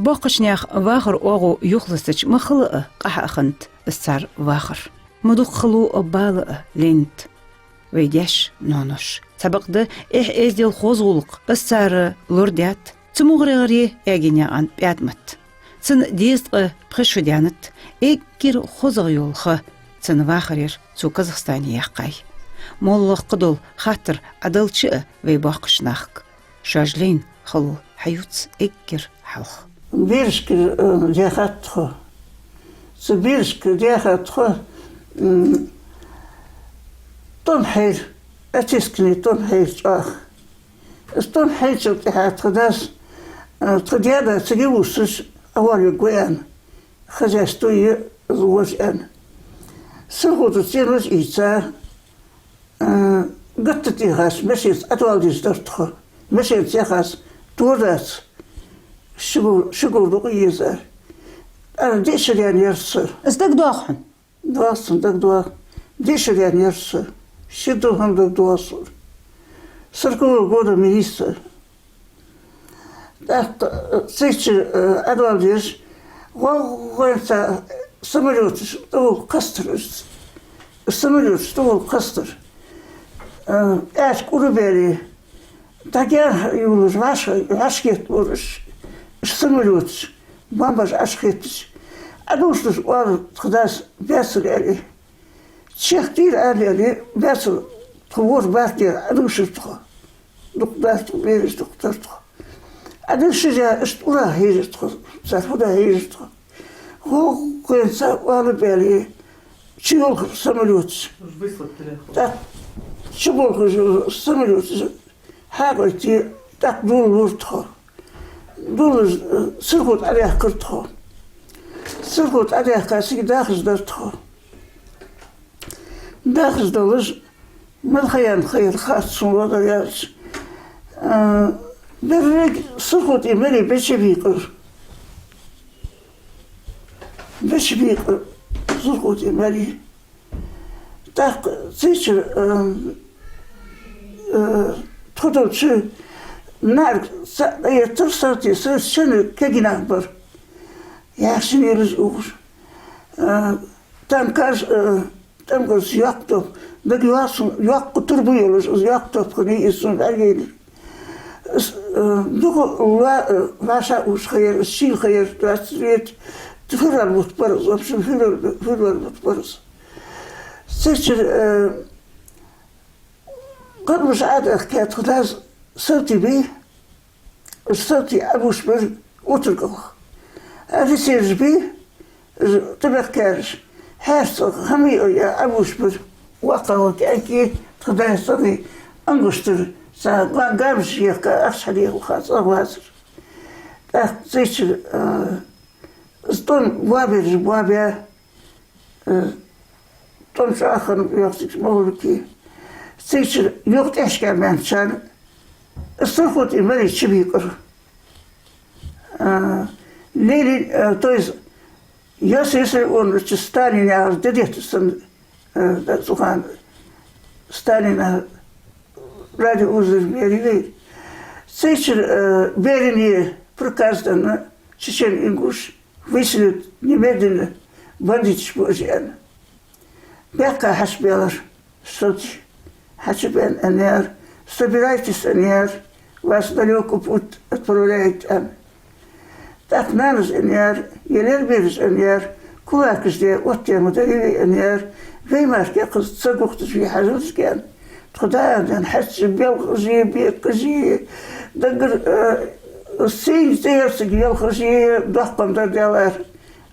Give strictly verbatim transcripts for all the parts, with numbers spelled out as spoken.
Боккхача наьха вахара оагӀув юхалацача ма хала а къахьа а хиннад из цар вахар. Ма дукха хало а бала а лийннад вай даьш, ноанош. Цхьабакъда эхь-эздел, хоза гӀулакх из цар лорадаьд. Цу мугӀарера Ӏергенаькъан ПӀаьтамат. Цун дезткъа пхи шу даьннад. Эггара хозагӀа йола ха цун вахарера цо Казахстане яьккхай. МоллагӀа кхыдола хаттар Ӏадалча а вай боккхача нахага, шоаш лайна хало хьаювц эггара хьалха. Берашкара, э, даьхад тхо. Цу берашкара даьхад тхо, м, тӀом хьайра, отечественный тӀом хьайра чӀоагӀа. Из тӀом хьайчул тӀехьагӀа тха дас, э, тха даь-да цига вувсаш, Ӏовоалавергва аьнна, хозяйство я из вож аьнна. Сурхо тӀа цӀенош ийца, э, гатта тӀехьа машенаца Ӏодоаладеш дар тхо. Машенаца яхаш тӀа дац, шугул, шугул дукха езар. Ара диъ шу даьнна яр са. Из дагадоагӀий хьона? ДоагӀа сона, дагадоагӀа. Диъ шу даьнна яр са. Ши ду хӀама дагадоагӀа сона. Сорокового года май йисар. ТӀаккха, э, цигача, э, Ӏодоаладеш, гӀо-, гӀойнца самолёташ тӀагӀолла кхестар уж. Самолёташ тӀагӀолла кхестар. Э, аьчка ура баьле, дӀагӀа йолаш вӀаши-, вӀашагӀеттабора уж, уж самолёташ, бомбаш Ӏочухеттача. Ӏодувшаш оал тха дас, баьцар аьле. Чехка дийр аьле, баьцар, тхо ворхӀ-бархӀ дар Ӏодувшар тхо. Дукха дар тхо, бераш дукха дар тхо. Ӏодувшаш а, иштта ура хьежар тхо, цар фу да хьежар тхо. ГӀо-, гӀойнца оалабаьле, чуйолхар самолёташ. Уж выслать тӀарехо. ТӀаккха чуболхаш самолёташ хьагӀойте, тӀаккха дуллалора тхо. Дуллаш, э, Сурхо тӀа Ӏодаьхкар тхо. Сурхо тӀа Ӏодаьхка, цига дахаш дар тхо. Дахаш далаш, мел ха яьнна ха яр хац сона, вагӀар яьлча. Э, берригаш Сурхо тӀа маьре беча бийкъар. Беча бийкъар Сурхо тӀа маьре. ТӀаккха цигача, э, э, тхо долча наӀарга цаӀ дӀаэттар, сарти са шин кагий нах бар. Яхаш нераш угӀаш. Э, танкаш, э, тӀемгӀараш йоккха топ. ДагайоагӀа сона, йоккха турба йолаш, из йоккха топ хиннай из сона бӀаргайайра. С-, э, дукха ла-, э, вӀашагӀ уж ха яр, шийла ха яр, двадцать лет. Февраль бутт бар из, в общем, февраль, февраль бутт бар из. Цигача, э, къамаш Ӏодаьхка, тха дас салтий бий, салтий Ӏобувш бар утаргалгӀа. Офицераш бий, тӀабехкараш, хьаьрцагӀа, хӀама йоӀ а Ӏобувш бар. ВоккхагӀа кӀаьнк, тха дас цӀагӀа ангуштар, цхьа га-, гамаш ехка, ахча хьадехка цӀагӀа вацар. ТӀаккха цигача, э, из тӀом боабераш боабаь, э, тӀом чӀоагӀа хиннаб йоах цигача мугӀарий. Цигача юха тӀехьашка баьнначарна Сурхо тӀа маьре чубийкъар. Э, Ленин, э, то есть Иосиф Виссарионович Сталин яхаш де деттар санна, э, да, цу хана Сталина радиоузар берий вай. Цигача, э, Берия приказ даьннад, чечен-ингуш выселить немедленно, бандиташ божа аьнна. Баьхка хьачубаьлар салтий. Хьачубаьнна аьнна яр: «Собирайтесь», — аьнна яр, «вас в далёкий путь отправляют», — аьнна. ТӀаккха нанас аьнна яр, е лелабераш аьнна яр: «Кулакаш де оттадаь ма дарий вай», — аьнна яр. «Вай мара кхы ца гутташ вай хьажалаш», — аьнна. Тхо даим-даим хьача белхаши, бекхаши, даггара, э, сийна цӀерцига велхаши, доккха хӀама дар даьлар.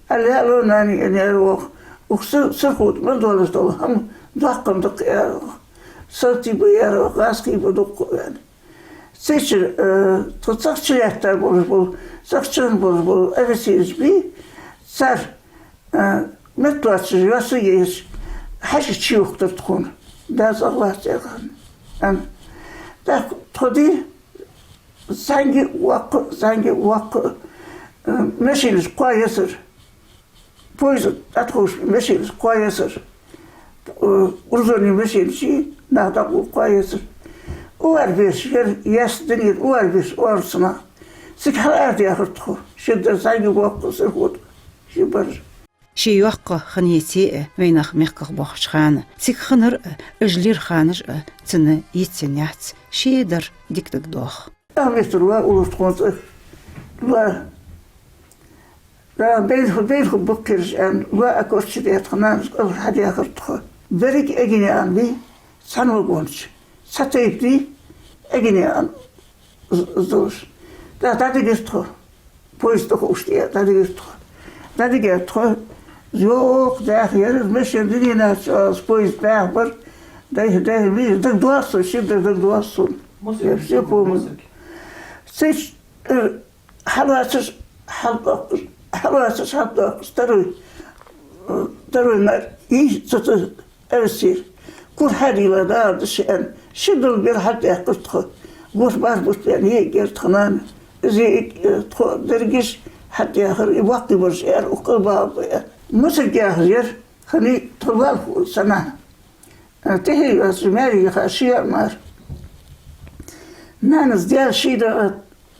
Алло, алло, нани, аьнна яр оаха. Укх Су-, Сурхо тӀа мел долаш дола хӀама доккха хӀама да-кх, аьлар оаха. Салтий ба, аьлар оаха, гӀазкхий ба дукха, аьнна. Цигача, э, тхо цӀагӀа чулаьтта болаш бола, цӀагӀа чулаьтта болаш бола офицераш бий, цар, э, метталоацаш йоса еш, хьажкӀа чуйохкадар тхона. Да, цӀагӀа вац, аьнна. ТӀаккха тхо ди, зӀамига воккха, зӀамига воккха, э, машинаш кхоаесар. Поезд тӀатохаш машинаш кхоаесар. Э, грузовой машинаш, нах дӀагӀо кхоаесар. Увар бераш яр, яьсса дунен увар бераш оал цу наха. Цига хьалъараяхар тхо. Ши дар зӀамига боккха сиха хургда. Ши бар. Ше йоккха хинна еце а, вайнах мехках боахача хана, цига хиннар а, уж лира ханаш а цунна йицъенна яц, ше дар дика дагадох. Ах метр ва уллув тхона цӀагӀа. Ва. Да, бейла ху-, бейла хургба-кх ераш аьнна, ва а корчадаь тха нанас кӀалхара хьадаьхар тхо. Беррига эггара яьннай цхьан вагонча. Цхьа тайпа дий, эггара яьнна з-, з-, долаш. ТӀаккха дӀадигар тхо. Поезд тӀаховша тӀа дӀадигар тхо. ДӀадигар тхо. Йоккха даха яр из, машен дигийнача, из поезд даха бар. Дайха, дайха, мижа дагадоагӀа сона, ши дар дагадоагӀа сона. Я все помню. Цич, э, хьалоацаш, хьалдоаккхаш, хьалоацаш, хьалдоаккхаш, второй, э, второй мар, и, цу, цу, Эвсир. Кура хьаийла дагӀа да шоана. Ши дулбер хьатӀадаьккхар тхо. Гуш бархӀ бутт вена йиӀиг яр тха нана. Из йиӀиг, э, тхо дерригаш хьатӀаяхар, и боккхий бараш аьлар, укх кӀал баха ба аьнна. Мусаг яхаш яр, хӀана тхо валху санна. Э, тӀехье йоацаш маьре яха ши яа мара. Нанас даьла ший дагӀа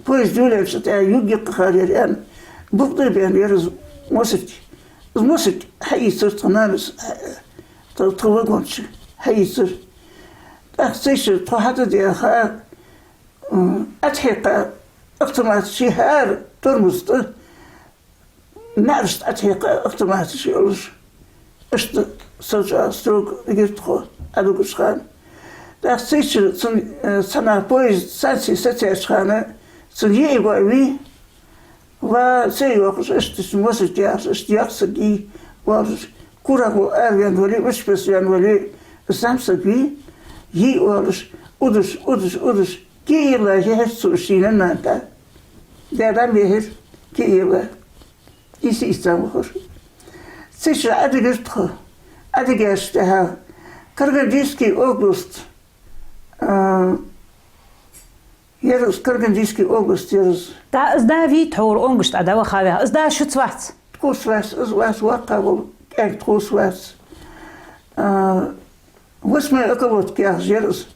Поезд йолаеннача тӀа юг йиккхахьара яр аьнна, букъ тӀа баьнна яр из мосаг. Из мосаг хьаийцар тха нанас, тха, тха вагонча хьаийцар. ТӀаккха цу чура тхо хьатӀадаьха, м, тӀатӀахьекха автоматаш, ши хӀара тормоз тӀа, наӀарашта тӀатӀахьекха автоматаш йолаш. Иштта со чӀоагӀа строго дигар тхо, Ӏодугача хана. ТӀаккха цу чура цун, э, цхьана поезд станце сецача хана, цун йиӀиг воӀ вий, ва ца йоахаш, иштта цу мосаг яхаш, иштта йоккха саг йий, оалаш, курагӀа араваьнна вале, учпес ваьнна вале, зӀамсаг вий, йий, оалаш, удаш, удаш, удаш, кӀезига йихьар цо ший нанна тӀа. Даь-да ма йихьар, кӀезига. Из ийца вахар. Цу чура Ӏодигар тхо. Ӏодигача тӀехьагӀа Карагандийский область, а, яр из, Карагандийский область яр из. Да, из да вий тхьовра онгашта Ӏа дӀаваха ваьха? Из да шуца вац? Тхоца вац, из вац, воккха вола кӀаьнк тхоца вац. А, Восьмой околотка яхаш яр из.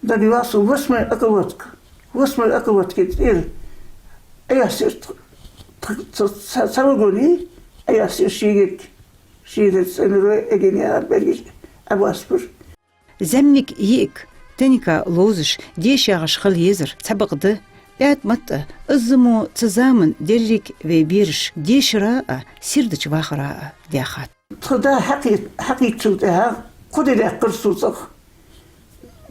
ДагайоагӀа сона, восьмой околотка. Восьмой околотка тӀера Ӏояссар тх-, тх-, ца, ца, ца вагоне Ӏояссар шийгаг. Шийгаг цӀенрой эггара яхар берригаш Ӏобоастабир. ЗӀамига йиӀиг, танка ловзаш, деша ягӀаш хила езар цхьабакъда. ТӀаьтӀа ма тӀа, из мо цу заман деррига вай бераш дешара а, сийрдача вахара а даьхад. Тха да хьакхий-, хьакхийттачул тӀехьагӀа кхо ди даьккхар цо цӀагӀа.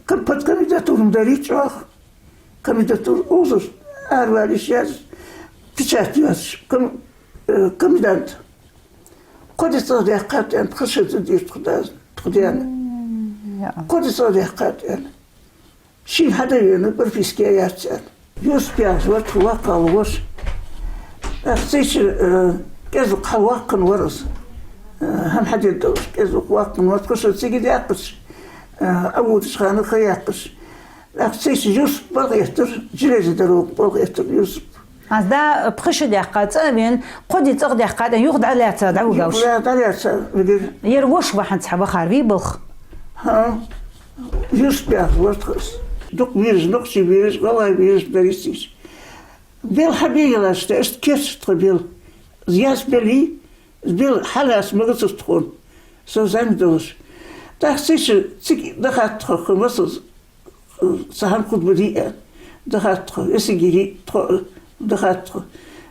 Ком-, под кандидатура ма дарий чӀоагӀа. Кандидатура узуш, аравала йиш яц, печать йоацаш, ком-, э, комендант. Кхо ди цӀагӀа даьккхад аьнна, пхи шу ца дир тха дас, тха даьна. М, я. Кхо ди цӀагӀа даьккхад аьнна. Шийна хьаде вена, прописка яь яц аьнна. Юсуп яхаш вар тха воккхагӀа вола воша. ТӀаккха цу чура, э, кӀезиг-укх хьалвоаккхаш вар из. Э, хӀама хьадергдолаш, кӀезиг-укх воаккхаш вар, тхо шоана цига даьккхача, э, Ӏоводача хана ха яьккхача. ТӀаккха цу чура Юсуп балха эттар, железный дорога балха эттар Юсуп. Аз да пхи шу даьккха цӀа а вена, кхо ди цӀагӀа даьккхад аьнна, юха дӀалаьца дӀавигаш. Юха дӀалаьца вигар. Ер воша ва хьона цхьа вахар вий балха? ХӀа. Юсуп яхаш вар тха из. Дукха бераш, нохчий бераш, гӀалгӀай бераш дар из. Бел хьабе елаш тӀа, иштта керчар тха бел. Яс бел йий, бел хьалаца ма гацар тхона. Со зӀамига долаш. ТӀаккха цу чура цига дахад тхо, хӀама ца, цхьа хӀама хургба дий аьнна. Дахад тхо, Весагире тхо, дахад тхо.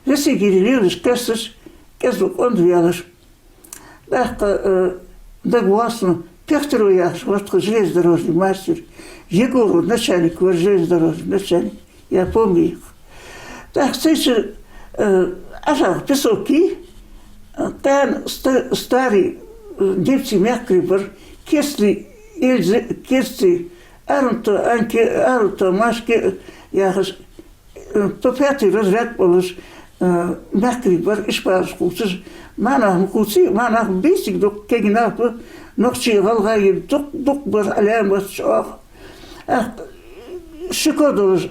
Весагире лелаш, кхессаш, кӀезиг-укх онда ваьлар. ТӀаккха, э, дагавоал сона, Пехтеров яхаш вар тха железнодорожный мастер. Егоров начальник вар, железнодорожный начальник. Я помню их. ТӀаккха цу чура, э, Ӏашагӏа песок йий, э, тӀан ста-, старый, э, немций мехкарий бар, Керстли Эльза, Керстли Аренто, Анке, Аренто Машке яхаш, э, по пятый разряд болаш, э, мехкарий бар, ишбараш хувцаш, маӀа нах ма хувций, маӀа нах бийсаг дукха кагий нах ба, нохчий, гӀалгӀай дукха, дукха бар, Ӏаламат чӀоагӀа. ТӀаккха шико долаш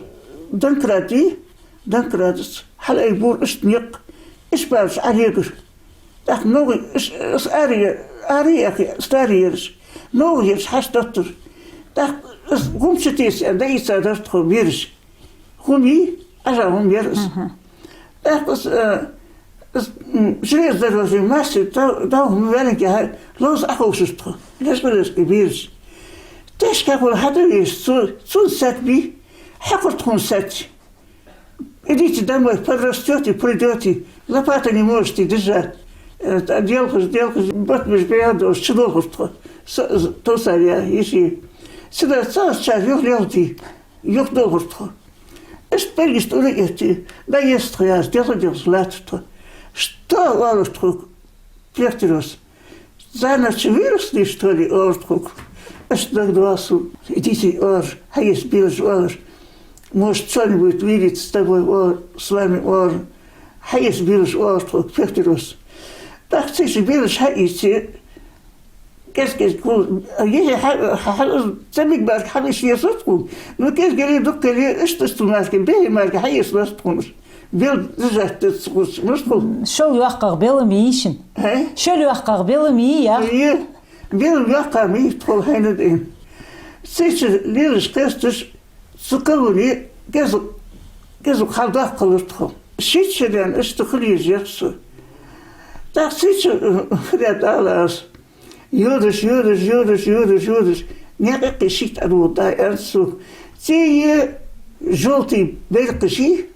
Донкрат йий, Донкратаца хьалъайбора иштта никъ, ишбараш Ӏохьегар. ТӀаккха новгӀа иш-, иш ари, ари яхе, старый ераш, новгӀа ераш хьаштоттар. ТӀаккха из гӀум чутеса аьнна, дӀаийца дар тхо бераш. ГӀум йий, Ӏажал хӀама яр из. ТӀаккха из, э, из, м, железнодорожный мастер, да, да, хӀама ваьннаргахьа, ловза Ӏоховшаш тхо. Лечкъа-лечкъа бераш. Тешкахула хьатӀавеша, цу, цун саьт бий, хьекхар тхона саьтча. Идите домой, подрастёте, придёте, лопата не можете держать. Э, та делхаш, делхаш, бат миш беян долаш, чу долхар тхо. С-, з-, тосаря, иши. Сюда цаӀ час юха лелхаде, юха долхар тхо. Иштта пӀелгаш тӀура а этте, да ес тхо яз, делха-делхаш латтар тхо. Что оалар тхога, Пехтерос? Занавес вырезали, что ли, оалар тхога. Иштта дагадоагӀа сона. Идите, оалар, хьаэца белаш, оалар. Может, что-нибудь выйдет с тобой, оалар, с вами, оалар. Хьаэца белаш, оалар тхога, Пехтерос. ТӀаккха цу чу белаш хьаийце, кӀезиг-кӀезиг гул, е хьа-, хьа-, хьа-, цамиг марка хьаэца еза тхога. Ну, кӀезигагӀа, дуккхагӀа, иштта-иштта марка, бехе марка хьаэца ласта тхона. Бел дизатта ца гӀуш, мишта хул? Шел йоаккхагӀа бел ма йий шун. ХӀа? Шел йоаккхагӀа бел ма йий, яхаш. Е, бел йоаккхагӀа ма йий тхол хьайна ден. Цу чу лелаш кхесташ, цу колонне кӀезиг-, кӀезиг хьалдоаккхалур тхо. Шийтта шу даьнна иштта хила езаш яр со. ТӀаккха цу чу, э, хӀаьта ала аз. Йодаш, йодаш, йодаш, йодаш, йодаш. Наькъа юкъе шийтта Ӏодода, аьннад сога. Цу е жовтый байракхаш йий,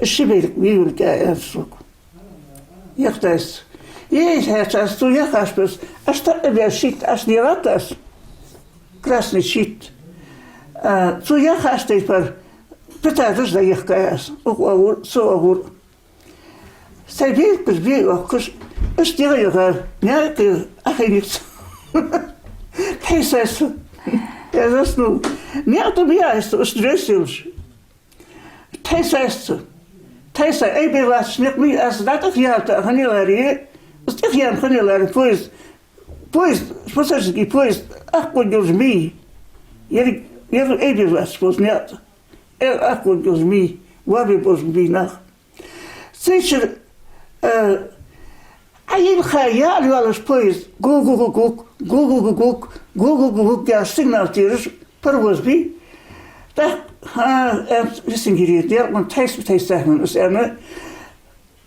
ши байракх вийвилга, аьннад сога. Яхтайс. Ей, хьаьчас, цу яхаш пес, аш тӀаккха беш шийтта, аш дегӀат ас. Красный щит. А, цу яхаш тайпара питадаш да яхкай ас. Укх огӀур, цу огӀур. Сай байракхаш бе оахкаш, аш дегӀа яхар, наькъа Ӏохайнай со. Тхьайсай со. Я заснул. Наькъа тӀа бе айса, аш дресилаш. Тхьайсай со. Тхьайсай, айбе латташ никъ ма йий, аз дӀатӀехъялийта хиннай лаьрхӀа, аз тӀехъяьнна хиннай лаьрхӀа поезд, поезд, пассажирский поезд, ахкхургйолаш ма йий. Ер, ер айбе латташ боз наькъа тӀа. Э, ахкхургйолаш ма йий, ваби боз ма бий нах. Цу чура, э, Ӏа йилха яла йоалаш поезд, гу-гу-гу-гук, гу-гу-гу-гук, гу-гу-гу-гук яхаш сигнал тераш паровоз бий. ТӀаккха, хӀа, аьннад Весингере, деркъан тхьайса-тхьайсахьан ас аьнна,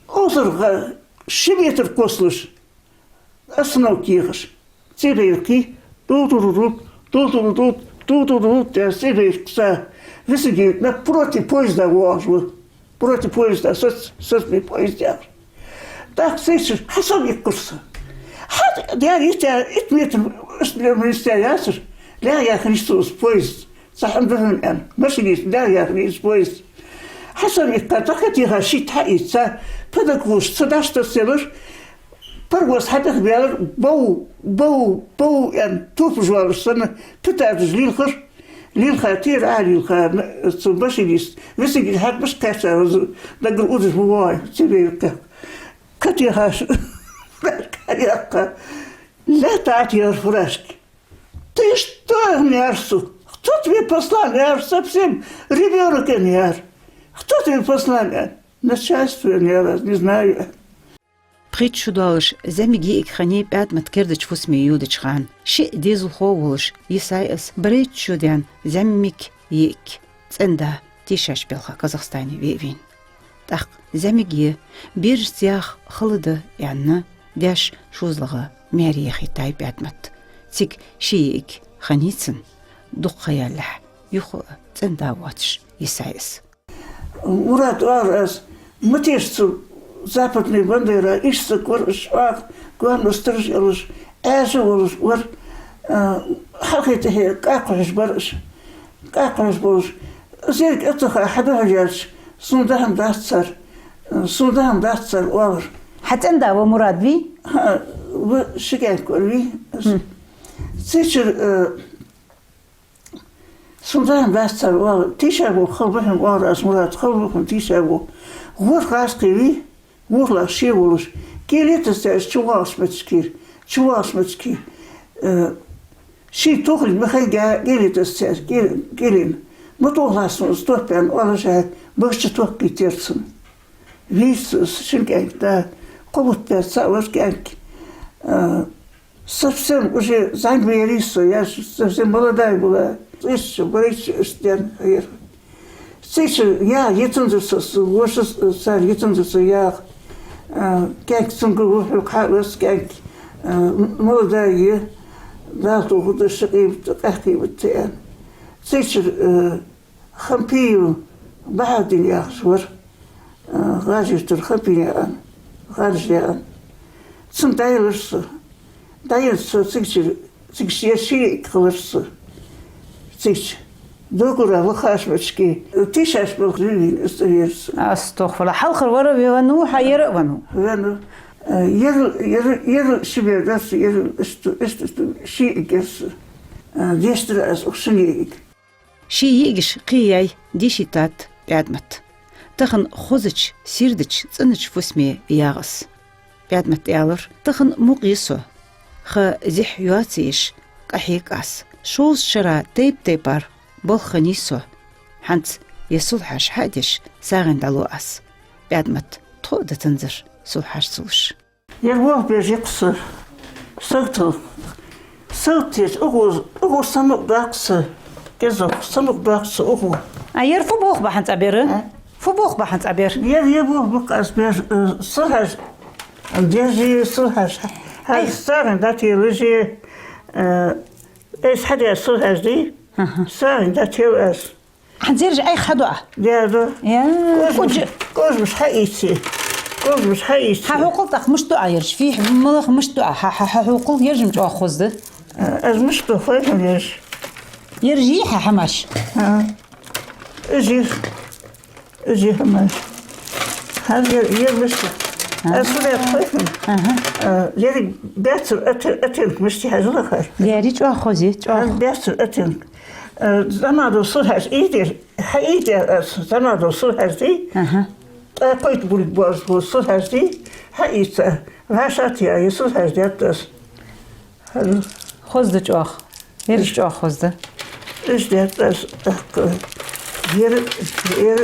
осаргӀа ши метр кхоссалуш, остановка ехаш. Цу байракхий, ду-ду-ду-ду, ду-ду-ду-ду, ду-ду-ду-ду, яхаш цу байракхаца. Весингер напротив поезда воагӀаш ва. Против поезда, соц-, соцабе поезд яхаш. ТӀаккха цу чура хьасомаиккхар со. Хьа, дера, итт, итт метр, аш дера, министр яцар, лаьгӀа яхар из поезд. Цхьа хӀама да хьона аьнна, машинист, лаьгӀа яхар из поезд. Хьасомаиккха, тӀаккха тӀехьа шийтта хьаийца, педагогаш цу дӀа тӀа селар, паровоз хьатӀехбаьлар, бов, бов, бов аьнна, топаш оалаш санна, питадаш лилхар, лилха, тӀера Ӏолилха, м-, цу машиниста, Весингер хьатӀабеш кхаьчар, даггара удаш ма вогӀий, цу байракхех. Катехаш, фуражка хьаяьккха, лаьтта тӀа Ӏотехар фуражка. «Ты что?» — аьнна яхар сога. «Кто тебе послал?» — аьнна яхар, совсем ребёнок, аьнна яхар. «Кто тебе послал?» — аьнна. «Начальство», — аьнна яхар аз, «не знаю», — аьнна. Пхийтта шу долаш зӀамига йиӀиг хиннай ПӀаьтӀамата кердача фусаме йодача хана. Шиъ дезалхо волаш Исаис барайтта шу даьнна зӀамига йиӀиг, цӀен-да, тийшача балха Казахстане ве а венав. ТӀаккха зӀамига я, берашца яха хала да, аьнна, даьша шозлагӀа маьре яхийтай ПӀаьтӀамата. Цига ши йиӀиг хиннай цун, дукха ха ялалехь, юха а цӀен-да воацаш Исаис. Мурад, оал аз, ма теша цу западный бандера, иштта саг вар из, чӀоагӀа, главный сторож йолаш, Ӏаьржа волаш вар, а, хьалхе тӀехье кӀаьнк хьош бар из, кӀаьнк хьош болаш. Из еррига а тахан хьадухьал яьлча, сона дахьан дац цар, сона дахьан дац цар, оалар. Хьа цӀен-да ва Мурад вий? ХӀаа, ва, ши кӀаьнк вар вий. Цу чура, а, Сона дахьан дац цар, оалар, тийшаболх хала ба хьона, оалар аз, Мурад, хала ба хьона тийшаболх. ВорхӀ гӀазкхий вий, ворхӀлагӀа ше волаш, кӀел итт цаьрца чувоагӀача моттигера, чувоагӀача моттигера, э, ший тохарг ма хайнга, кӀел итт цаьрца, кӀел-, кӀелина. Ма тохалахь сона из топ, аьнна, оалаш, багӀача тохкийтар цунна. Вийрца из шин кӀаьнк, да, кхо бутт баьча цаӀ вар кӀаьнк. Э, Совсем уже зӀамига ма ярий со, я ж совсем молодая была. Иштта барайтта шу, иштта даьнна хьера. Цигача яха йитанзар со, со, вошас, цар йитанзар со яха. А, кӀаьнк цунга ва хьога хьаалас, кӀаьнк, а, молодая, Дала тоху да ши къемат, къаьхкий бутта аьнна. Цигача, а, Хампиев Бахьадин яхаш вар, а, ГӀажарий тӀара Хампиев аьнна, ГӀажарий аьнна. Цунна дӀаелар со. ДӀаенна со цигача, цигача ер ши йиӀиг хилар са. Цигача. Догара вахаш вачки, тийшаш болх лилин аса вер са. Астагфируллахь. Хьалхара вар а венав, хьа ер а венав? Венав. Ер, ер, ер ши бер дар са, ер иштта, иштта, иштта ши йиӀиг яр са. Дешдир аз укх шин йиӀиг. Ший йиӀигаш кхеяьй дийшийтад ПӀаьдмат. Тахан хозача, сийрдача, цӀенача фусаме ягӀа из. ПӀаьдмата аьлар: тахан мукъа я со. Ха зехьа йоацаеш, къахьег аз. Шовзткъа шера тайп-тайпара болх хиннай со. ХӀанз ер сулхьаш хьа а деш, сагӀийна дӀалу аз. ПӀаьдмата тхо а дитанзар сулхьаш ца луш. Ер вох беш я-кх са. Сагота. Сагота теш, укхо, укхо самукъадоаккх са. КӀезига самукъадоаккх са укхо. А ер фу болх ба хьа цӀа бер? А? Фу болх ба хьа цӀа бер? Ер, ер болх ба-кх аз бер, э, сулхьаш. Деш я сулхьаш. Хьа, ай, сагӀийна дӀателаш я, э, айса хьадаь сулхьаш дий? Аха. СагӀийна дӀател аз. ХӀанз ераш Ӏайха хьаду Ӏа? Даьду. Я, кӀожамаш, кӀожамаш хьаийце. КӀожамаш хьаийце. Хьа хьокхал тӀаккха мишта ду Ӏа ераш? Фийхьа, малагӀа, мишта ду Ӏа? Хьа, хьа, хьа хьокхал, ераш-м чӀоагӀа хоза да. Аз мишта ду хой хьона ераш? Ераш йий хьа хӀамаш? А. Уж я. Уж я хӀамаш. ХӀанз ер, ер мишта. А. Аз фу даьд хой хьона? Аха. А, ерриг баьццара оттен-, оттенок мишта я хьажал хьа. Дерриг чӀоагӀа хоза я, чӀоагӀа. ХӀанз баьццара оттенок. Э, зӀамагӀдола сулхьаш ийдер, хьаийдер аз, зӀамагӀдола сулхьаш дий? Аха. ТӀаккха кхойтта бульк боарза сулхьаш дий? Хьаийца, вӀашагӀтеха ер сулхьаш даьд аз. Хоза да чӀоагӀа. Ераш чӀоагӀа хоза да. Уж даьд аз, тӀаккха ер, ер,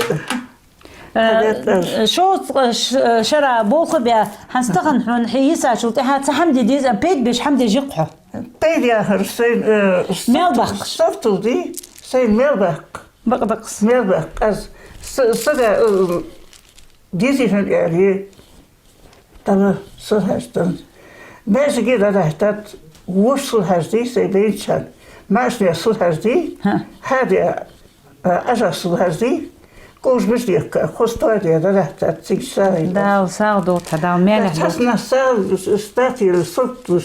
Э, хьадаьд аз. Шовзткъа ш-, шера болх баь, хӀанз тахан хьона хье йисачул тӀехьагӀа цхьа хӀама де деза, пайда беш хӀама деш я-кх хьо. Пайда яхар сайна, э, мел баккха. Сартал дий, сайна мел баккха. Бакъ даккхас. Мел баккха. Аз с-, сага, э, дезий хьона аьле, дала сулхьаш дан. Маьждиге дӀадахьийтад, вож сулхьаш дий, сай байначарна. Машинера сулхьаш дий, хьадаь, а, Ӏажах сулхьаш дий, кӀожамаш дехка, хоза тоаде дӀадахьийтад цига сагӀийна. Дала сагӀа долда хьа, Дала маьлехь долда. Цхьацца нах сагӀа луш, статера сурт луш,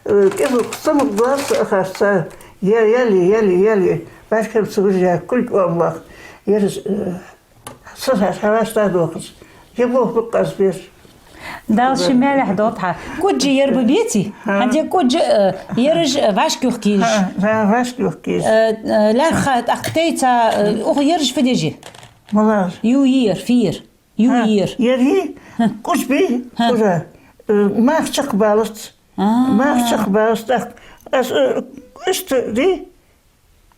э, кӀезига самукъадоал са ахарца, я, яле, яле, яле, бӀаргхам ца вижа, кулг оамах, ераш, э, сулхьаш хьавӀашагӀтехадоахаш, ер болх ба-кх аз бер. Дала ший маьлехь долда хьа. КӀудж ер ба беций? ХӀанз ер кӀудж, э, ераш, э, вӀашка юхкийш. ХӀа, вӀашка юхкийш. Э, э, лаьрххӀа тӀаккха тайца, э, укх ераш фу деш я? МалагӀаш? Юй ер, фу ер? Юй ер? Ер йий? КӀудж бий? КӀужа. Э, мах чакхбалац. А. Мах чакхбалац тӀаккха. Аз, э, иштта дий?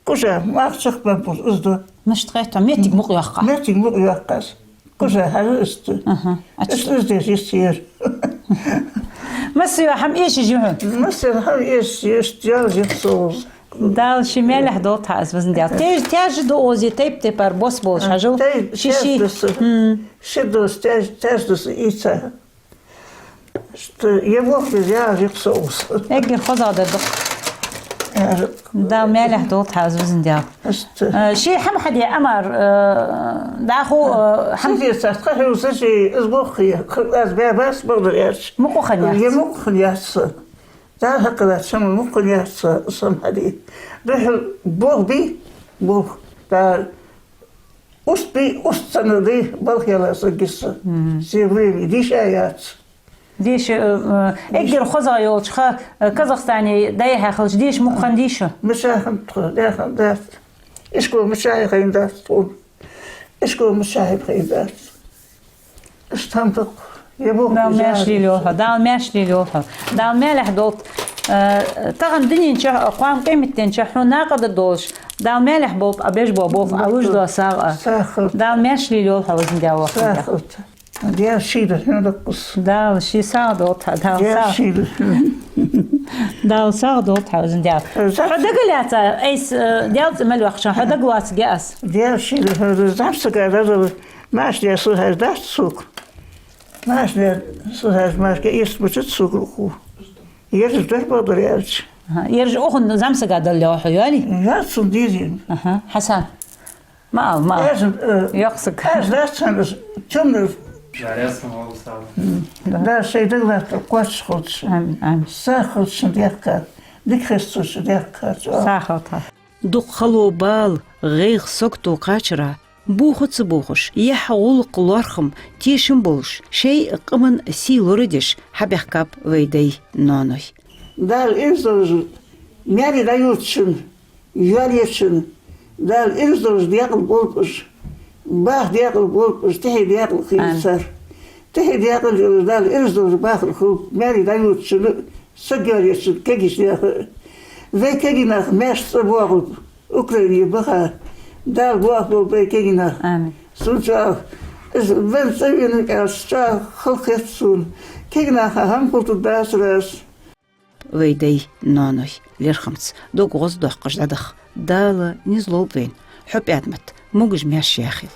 КӀужа, мах чакхбаьб из да. Мишта хет хьона, моттиг мукъа йоаккх Ӏа? Моттиг мукъа йоаккх аз. КӀужа хьажа иштта. Аха. Иштта из деш йисте ер. Массайола хӀама эшаш я хьона? Массайола хӀама эшаш я, иштта ял жих со. Дала ший маьлехь долда хьа, аз везан Даьла. Теш-, теш да укхаза, тайп-тайпара бос болаш хьажал. Ши-ши. Ши дош теш, теш да са ийца. Иштта, ер болх беш яхар я-кх со укхаза. Эггара хозагӀа дар да-кх. Дала маьлехь долда хьа, аз везан Даьла. Иштта. Э, ший хӀама хьаде амар, э, дӀахо, э, хӀама. Сизе царца кхы хьувзаш, из болх я, аз баьбац бакъдар аьлча. Мукъа хинна яц. Ер мукъа хинна яц са. Дала хьакхеллача хӀаман мукъа хинна яц са, са хӀама хьаде. Духхьал болх бий, болх. Да, уст бий, уст санна дий, балха яла саг я са. Мгм. Се время дийша яц. Деша, э, э, эггара хозагӀа йолча ха, э, Казахстане дӀаяхьа хилча, деша мукъа хиннадий шо? Мичахьа хиннад тхо, дӀахиннадац. Ишкол мичахьа хайнадац тхона. Ишкол мичахьа хайнадац. Иштта хӀама да-кх. Дала маьрша лелайолда хьо, Дала маьрша лелайолда хьо. Дала маьлехь долда. Э, тахан дунен чу, кхоана къематден чу хьона накъадаргдолаш, Дала маьлехь болба Ӏа беш бола болх, Ӏа луш дола сагӀа. СагӀа хилда. Дала маьрша лелайолда хьо, везан Даьла, воккха Даьла. СагӀа хилда. Даьла шийла хьона даккхус. Дала ший сагӀа долда хьа, Дала Даьла сагӀа. Шийла. Дала сагӀа долда хьа, везан Даьла. Э, за- Хьо дагалаьца, айса, э, Даьла цӀи мел вахчан, хьо дагалоацаргья аз. Даьла шийла хьона, зӀамсага дазал, маьрша даь со хьажа дац сога. Маьрша даь со хьажа, маьрша га ирс буча сога руху. Ераш дар бадар аьлча. Аха, ераш укхун зӀамсага дала лоха хьо, йоали? Я цун дизин. Аха, Хьасан. Ма ал, ма ал. Аз, э, Йоккха саг. Аз дац хьона, аз чумна. Жарясан вал сал. М, да. Да, шоай дагалатта кхоачаш хилда шо. Амин, амин. СагӀа хилда шун дехка. Дика хеста шун дехка. Чу. СагӀа хилда. Дукха хало, бала, гӀайгӀа, сагото кхачара, боха ца бохаш, яхь, гӀулакх, лоархӀам, тешам болаш, шоай къаман сий лорадеш хьабаьхкаб вай дай, ноаной. Дала ираз долаш, маьре дӀайодачун, йоалаечун, Дала ираз долаш даькъала болба уж, баха даькъала болба уж, тӀехье даькъала хийла Амин. Цар. ТӀехье даькъала йолаш, Дала ираз долаш бахар хилба, маьре дӀайодачун, саг йоалаечун, кагийча наьха. Вай кагий нах маьрша цӀабоагӀалба, Украине баха. Дала боахаболба вай кагий нах. Амин. Сона чӀоагӀа, из венна цӀавена аьлча, чӀоагӀа хала хет сона. Кагий наха хӀама хулийтаргдацар аз. Вай дай, ноаной, лерхӀамца дог гӀоздоаккхаш дӀадаха Дала низ лолба вайна, хьо, пӀаьдмат, могаш-маьрша яхийла.